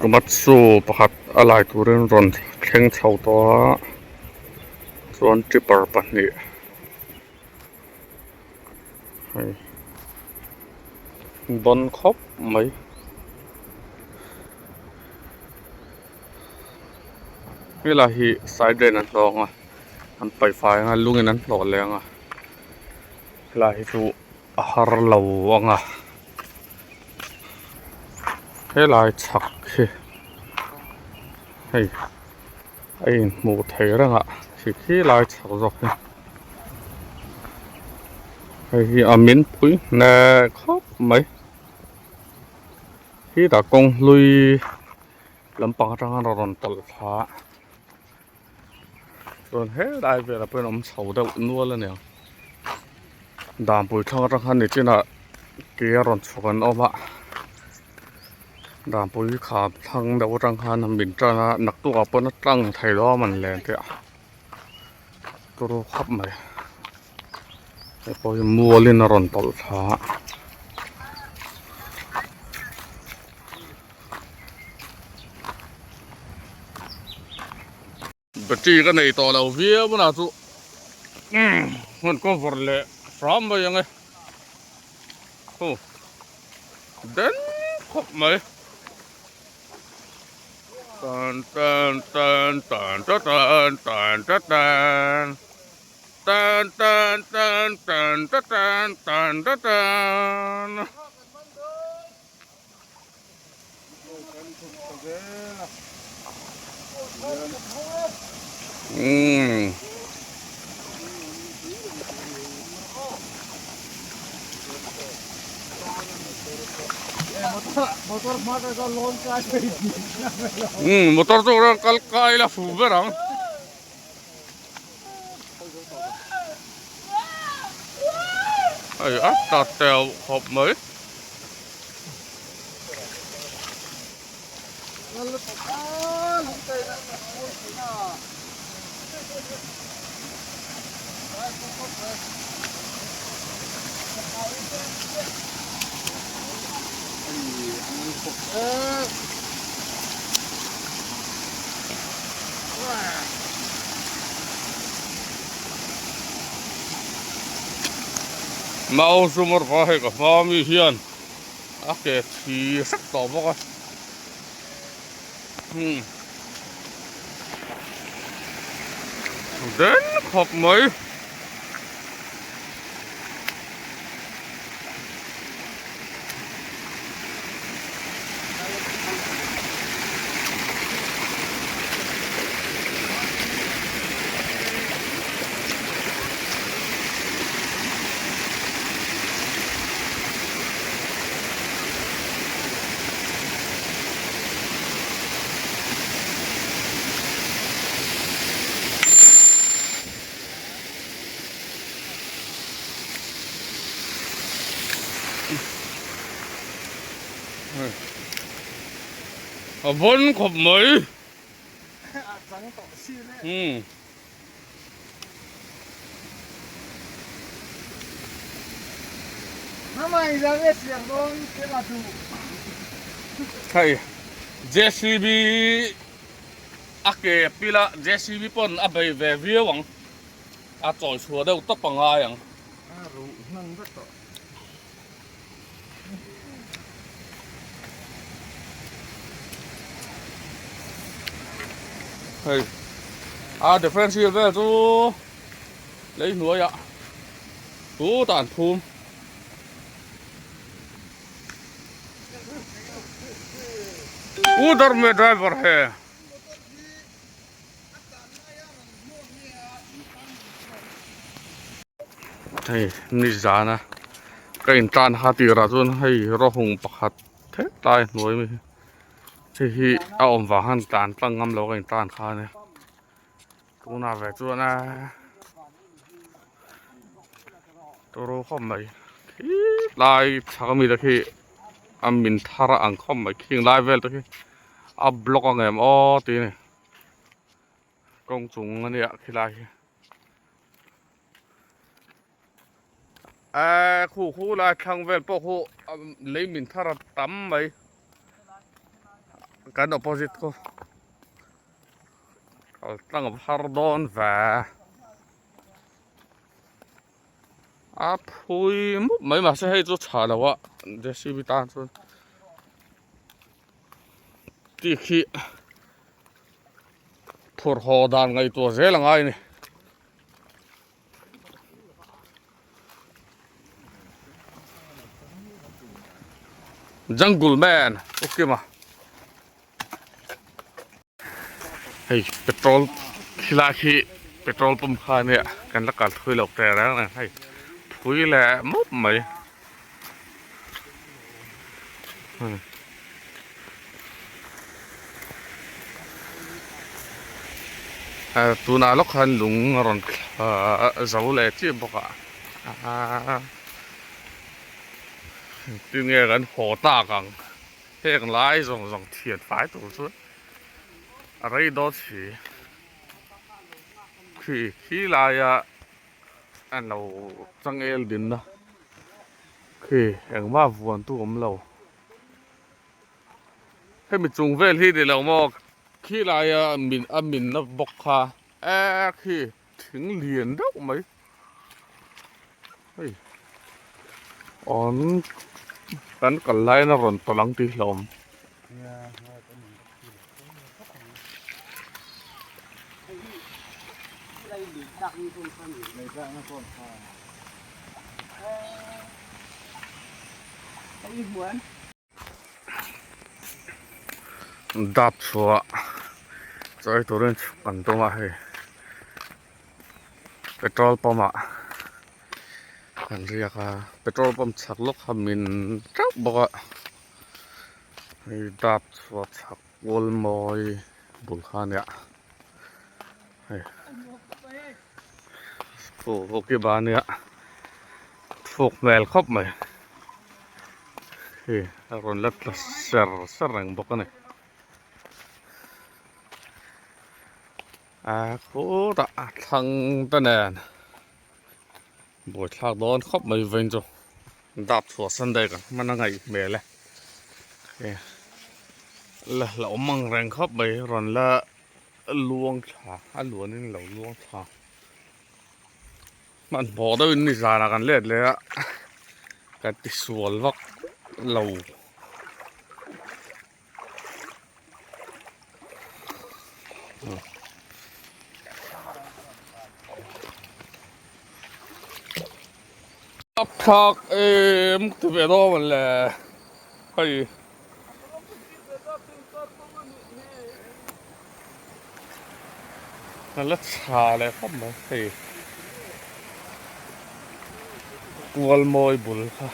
Komatsu pakhat a lai turin rawn thleng chho tawh a chuan tipper pahnih hei bawn khawp mai. Helai hi side lane an hlawng a an paih fai ang a lungin an hlawh leh ang a helai hi chu a har lo ang a helai chhak hi hei a inhmuh theih reng a khi khi lai chhak zawk hi hei hi a min pui hneh khawp mai khitah kawng hlui lampang atanga rawn tawlh thla a chuan helai velah pawh hian awm chho deuh nual a niang danpui thlang atang khan nichinah ke a rawn chhuk an awm a danpui kham thlang deuh atang khan a min tan a naktukah pawn a tlang thei lo a man len teh a turu khawp mai hei pawh hi mualin a rawn tawlh thla a. Battery ka nei tawh lo viau a chu hmun cover leh hram mai ang e hu den khawp mai tan tan tan tan ta tan tan ta tan tan tan tan tan ta tan tan ta tan. Umm. Umm motor chu rawn kal kai la fu ber ang. Hei a ta teuh khawp mai. Mau sumar va hei ka hma mi hian a ke thi hrep tawh bawk a hmm den khawp mai. A vawn khawp mai. A chang tawh si le. Hmm. Hei JCB a ke pil a JCB pawn a bei ve viau ang a chawi chhuah deuh tawp a ngai ang. A ruh hman vek tawh. Hei a differential vel chu lei hnuaiah chutah an phum. Udar me driver he. Hei ni zana ka in tan ha tirah chuan hei rawhung pakhat thet lai hnuai mai hi hei hi a awm vang khan tlan tlang ngam lo ka in tan kha ania tunah ve chuan a turu khawp mai khilai chhak ami te khi a min thar a ang khawp mai khing lai vel te khi a block ang em aw tih a ni. Kawng chung a nia khilai hi eee khu khu lai thlang vel pawh khu lei min thar a tam mai. Kan opposite khu kal tlang har dawn ve. A phui mup mai mahse hei chu tha lo a J_C_B tan chuan tih khi phur haw dan ngaihtuah zel a ngai a ni. Jungle man u kima hei petrol khilai khi petrol pump kha ania kan la kal thui loh teh reng reng hei phui leh mup mai. Tunah lawk khan lung a rawn zo leh chiah bawk a tinge kan haw tak ang heng lai zawng zawng thian fai tur chu a rei dawn si khi khi laia a lo changel dinna khi engmah vuan tu awm lo hemi chung vel hi ni lo maw khi laia min a minna bawk kha e khi thing lian deuh mai hei awn kan kal laiin a rawn tawlh ang tih hlauhawm. Dap chhuah chawi turin chhuk kan tum a hei petrol pump ah kan riak a petrol pump chhak lawk kha min teuh bawk a. Hei dap chhuah chhak kual mawi bul kha ania hei pawh hockey ban ania fuk hmel khawp mai hei a rawn la tla ser ser reng bawk ani a khutah a thlang te nen. Buaithlak dawn khawp mai vawiin chu dap chhuah Sunday kan hman a ngaih hmel e la la awm ang reng khawp mai rawn la luang thla a luan in lo luang thla hmanhmawh deuh in ni zanah kan let leh a kan ti sual vak lo. Thlak em ti ve dawn mawn le hei a la tha leh khawp mai hei kual mawi bul kha.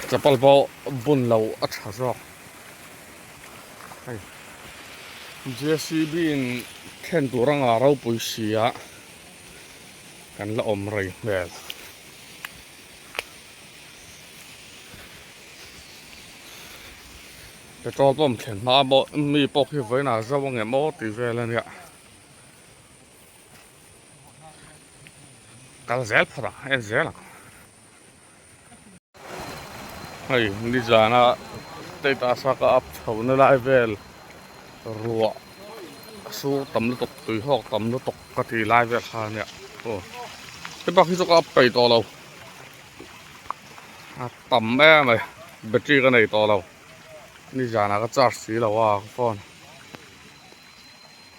Chapal pawh bun lo a tha zawk hei J_C_B in thlen tur anga ropui si a kan la awm rei hmel. Petrol pump thlen hma pawh mi pawh khi vawiin ah zo ang em aw tih vel a nia. Kal zel phawt ang en zel ang hei nizana status a ka up chho na lai vel ruah a sur tam lutuk tui hawk tam lutuk ka ti lai vel kha ania aw he bak hi chu ka up peih tawh lo a tam em mai battery ka nei tawh lo nizana ka charge si lo a ka phone.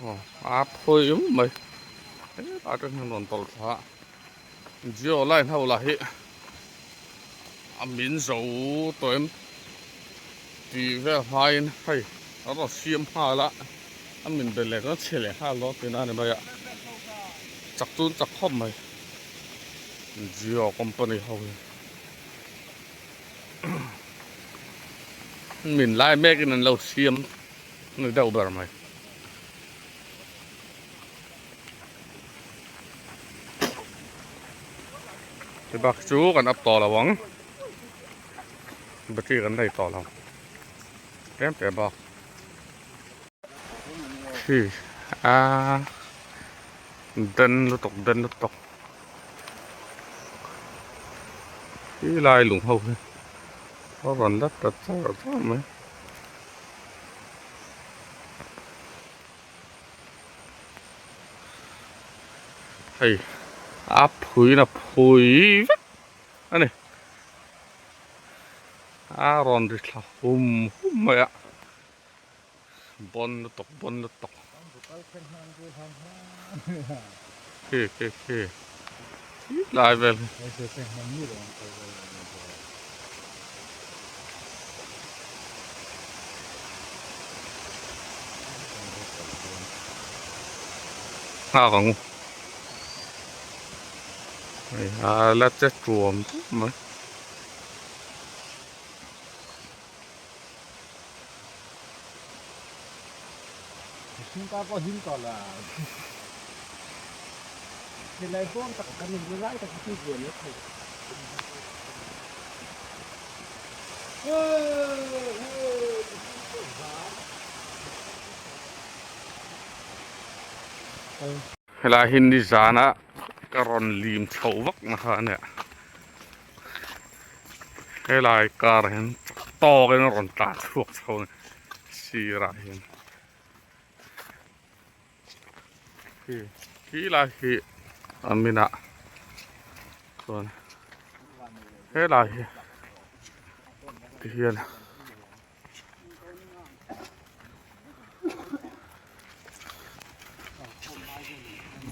Aw a phawi em mai hetah te hian rawn tawlh thla a Jio line ho lah hi a min zo tawh em tih vel hmain hei a rawn siam nghal a a min be leh chuan chhe leh nghal dawn tihna a ni mai a chak chu an chak khawp mai Jio company ho hi min lai mekin an lo siam. Ni deuh ber mai. Ti bak chu kan up tawh lo ang. Battery kan nei tawh lo. Tlem te bak. Khi a den lutuk den lutuk. Khi lai lung ho hi. A rawn la ta char char mai. Hei a phuiin a phui vek a ni. A rawn ri thla hum hum mai a. Bon lutuk bon lutuk. Khi khi khi lai vel hi. Nghak ang u. Hei a la che tuam tuam mai. Helai hi nizana ka rawn lim chho vak na kha a nia. Helai car ah hian chak tawk in a rawn tlan chhuak chho a ni sir ah hian khi khi lai hi a min ah chuan helai hi tihian.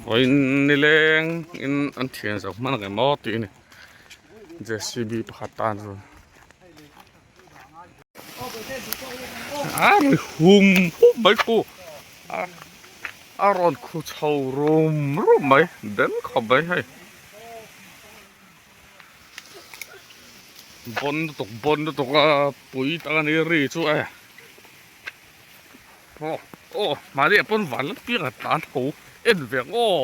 Vawiin nileng in an thian zo hman ang em aw tih a ni J C B pakhat tan chuan a ri hum hum mai khu a a rawn khu chho rum rum mai den khawp mai hei. Bon lutuk bon lutuk a pui tak a ni ri chu e aw aw mahni ah pawn van lam piang a tlan tho en ve ang aw.